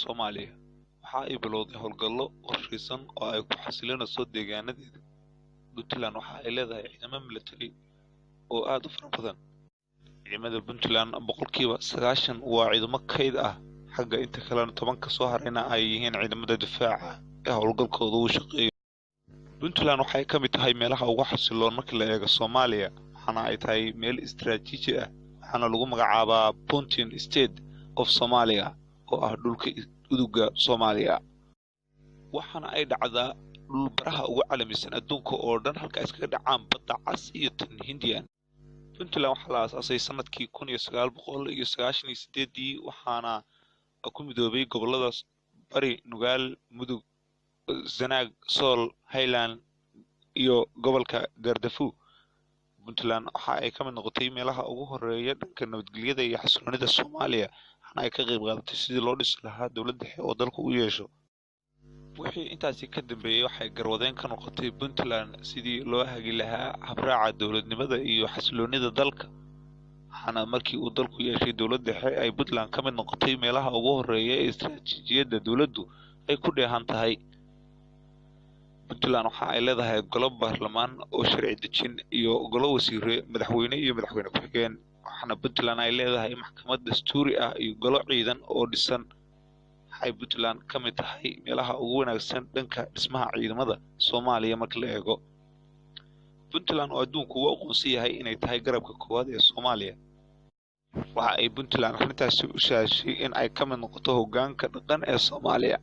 Soomaaliya waxa ay bilowday howlgallo qorshaysan oo ay ku xasilinayso deegaanadeeda. Puntland waxa ay leedahay ciidamo militari oo aad u fara badan. Ciidamada Puntland 90% waa ciidamo kayd ah, xagga inta kalena 10-ka soo harayna ay yihiin ciidamada difaaca ee howlgalkooda uu shaqeeyo. Puntland waxay ka mid tahay meelaha ugu xasiloon marka la eego Soomaaliya, waxaana ay tahay meel istiraatiiji ah, waxaana lagu magacaabaa Puntland State of Somalia oo ah dhulka udugga Soomaaliya. Waxaana ay dhacdaa dhul baraha ugu caalamisan adduunka oo dhan, halka ay iskaga dhacaan badda cas iyo tan Hindiyan. Puntland waxaa la aasaasay sanadkii 1998-dii, waxaana ku midoobay gobollada Bari, Nugaal, Mudug, Sanaag, Sool, Highland iyo gobolka Gardafu. Puntland waxa ay ka mid noqotay meelaha ugu horeeya dhanka nabadgelyada iyo xasiloonida Soomaaliya, waxaana ay ka qayb qaadatay sidii loo dhisi lahaa dowlad dhexe oo dalku u yeesho. Wixii intaasi ka dambeeyey waxay garwadeen ka noqotay Puntland sidii loo hagi lahaa habraaca dowladnimada iyo xasiloonida dalka, waxaana markii uu dalku yeeshay dowlad dhexe ay Puntland ka mid noqotay meelaha ugu horeeya ee istiraatiijiyadda dowladdu ay ku dheehan tahay. Puntland waxa ay leedahay golo baarlamaan oo sharci dejin iyo golo wasiire, madaxweyne iyo madaxweyne ku-xigeen, waxaana Puntland ay leedahay maxkamad dastuuri ah iyo golo ciidan oo dhisan. Waxay Puntland ka mid tahay meelaha ugu wanaagsan dhanka dhismaha ciidamada Soomaaliya marka la eego. Puntland oo adduunku u aqoonsan yahay inay tahay garabka koowaad ee Soomaaliya. Waxa ay Puntland arrintaasi u sahashay in ay ka mid noqoto hoggaanka dhaqan ee Soomaaliya.